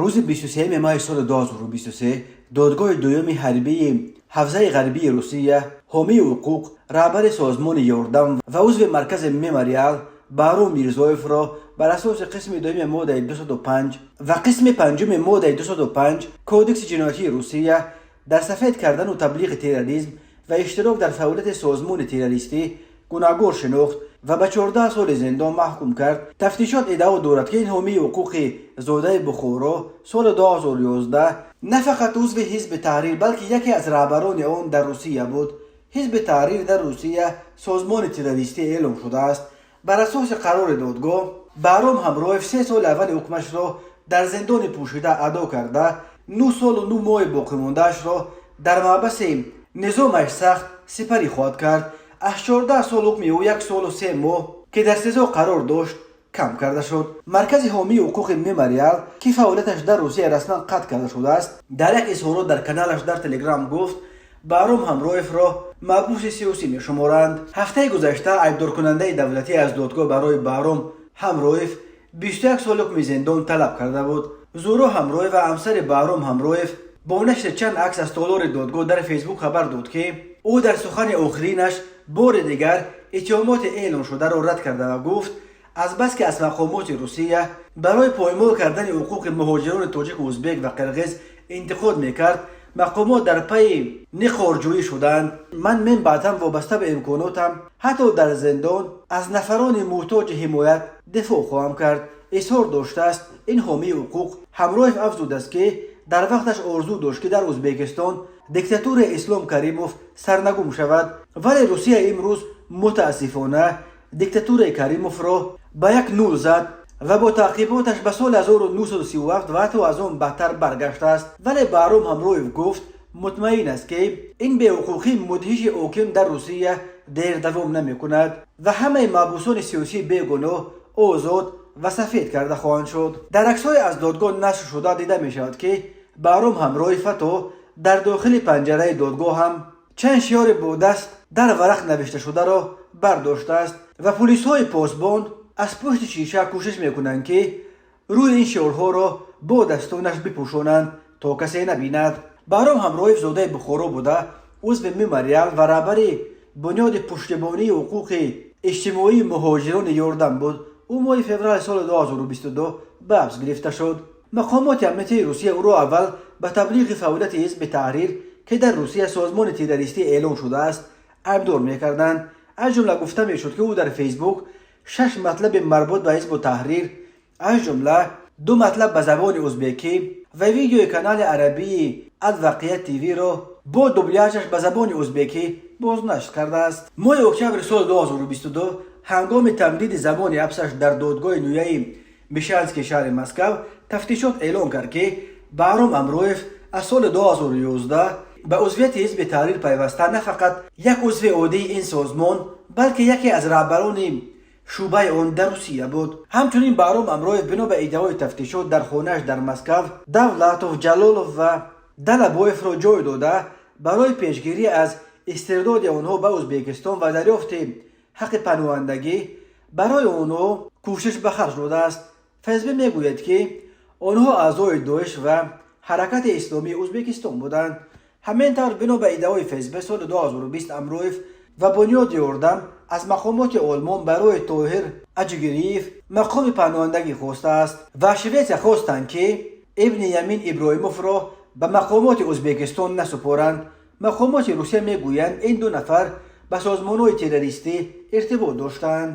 Рӯзи 23 майи соли 2023 додгоҳи дуюми ҳарбии ҳавзаи ғарбии Русия ҳомии ҳуқуқ, раҳбари созмони Ёрдам ва узви маркази Мемориал Баҳром Мирзоевро бар асоси қисми дуюми моддаи 205 ва қисми панҷуми моддаи 205 Кодекси ҷиноятии Русия дар сафед кардану таблиғи терроризм ва иштирок дар фаъолияти созмони террористӣ гунаҳгор шинохт ва ба 14 соли зиндон маҳкум кард. Тафтишот иддао дорад, ки ин ҳомии ҳуқуқи зодаи Бухоро соли 2011 на фақат узви Ҳизби Таҳрир, балки яке аз раҳбарони он дар Русия буд. Ҳизби Таҳрир дар Русия созмони террористӣ эълом шудааст. Бар асоси қарори додгоҳ, Баҳром Ҳамроев 3 соли аввали ҳукмашро дар зиндони пӯшида адо карда, 9 солу 9 моҳи боқимондаашро дар маҳбаси низомаш сахт сипарӣ хоҳад кард. Аз 14 сол ҳукми ӯ 1 солу 3 моҳ, ки дар СИЗО қарор дошт, кам карда шуд. Маркази ҳомии ҳуқуқи Мемориал, ки фаъолияташ дар Русия расман қатъ карда шудааст, дар як изҳорот дар каналаш дар Телеграм гуфт, Баҳром Ҳамроевро маҳбуси сиёсӣ мешуморанд. Ҳафтаи гузашта айбдоркунандаи давлатӣ аз додгоҳ барои Баҳром Ҳамроев 21 сол ҳукми зиндон талаб карда буд. Зуҳро Ҳамроева, ҳамсари Баҳром Ҳамроев, бо нашри чанд акс аз толори додгоҳ дар Фейсбук хабар дод, ки ӯ дар сухани охиринаш бори дигар иттиҳомоти эълоншударо рад карда ва гуфт, азбаски аз мақомоти Русия барои поймол кардани ҳуқуқи муҳоҷирони тоҷику узбек ва қирғиз интиқод мекард, мақомот дар пайи нихорҷӯӣ шуданд. Ман баъд ҳам вобаста ба имконотам, ҳатто дар зиндон, аз нафарони муҳтоҷи ҳимоят дифоъ хоҳам кард, изҳор доштааст ин ҳомии ҳуқуқ. Ҳамроев афзудааст, ки дар вақташ орзу дошт, ки дар Узбекистон диктатураи Ислом Каримов сарнагум шавад, вале Русия имрӯз мутаассифона диктатураи Каримовро ба як нул зад ва бо таъқиботаш ба соли 1937 ва ҳатто аз он бадтар баргаштааст. Вале Баҳром Ҳамроев гуфт, мутмаин аст, ки ин беҳуқуқии мудҳиши ҳоким дар Русия дер давом намекунад ва ҳамаи маҳбусони сиёсии бегуноҳ озод ва сафед карда хоҳанд шуд. Дар аксҳои аз додгоҳ нашр шуда дида мешавад, ки Баҳром Ҳамроев ҳатто дар дохили панҷараи додгоҳ ҳам чанд шиёри бо даст дар варақ навишташударо бардоштааст ва пулисҳои посбон аз пушти шиша кӯшиш мекунанд, ки рӯи ин шиорҳоро бо дастонаш бипӯшонанд, то касе набинад. Баҳром Ҳамроев зодаи Бухоро буда, узви Мемориал ва раҳбари бунёди пуштибонии ҳуқуқи иҷтимоии муҳоҷирони Ёрдам буд. Ӯ моҳи феврали соли 2022 ба ҳабс гирифта шуд. Мақомоти амниятии Русия ӯро аввал ба таблиғи фаъолияти Ҳизби Таҳрир, ки дар Русия созмони террористӣ эълон шудааст, айбдор мекарданд. Аз ҷумла гуфта мешуд, ки ӯ дар Фейсбук шаш матлаби марбут ба Ҳизбу Таҳрир, аз ҷумла ду матлаб ба забони узбекӣ ва видеои канали арабии Алвақия ТВ-ро бо дубляжаш ба забони узбекӣ бознашр кардааст. Моҳи октябри соли 2022, ҳангоми тамдиди замони ҳабсаш дар додгоҳи ноҳияи Мещанский шаҳри Москав, тафтишот эълон кард, ки Баҳром Ҳамроев аз соли 2011 ба узвияти Ҳизби Таҳрир пайваста, на фақат як узви оддии ин созмон, балки яке аз раҳбарони шӯъбаи он дар Русия буд. Ҳамчунин Баҳром Ҳамроев, бино ба иддаои тафтишот, дар хонааш дар Москав Давлатов, Ҷалолов ва Далабоевро ҷой дода, барои пешгирӣ аз истирдоди онҳо ба Узбекистон ва дарёфти ҳаққи паноҳандагӣ барои онҳо кӯшиш ба харҷ додааст. ФСБ мегӯяд, ки онҳо аъзои Доиш ва Ҳаракати Исломии Узбекистон буданд. Ҳамин тавр, бино ба иддаои ФСБ, соли 2020 Амроев ва бунёди Ёрдам аз мақомоти Олмон барои Тоҳир Аҷигириев мақоми паноҳандагӣ хостааст ва Шветсия хостанд, ки Ибни Ямин Иброҳимовро ба мақомоти Узбекистон насупоранд. Мақомоти Русия мегӯянд, ин ду нафар ба созмонҳои террористӣ иртибот доштанд.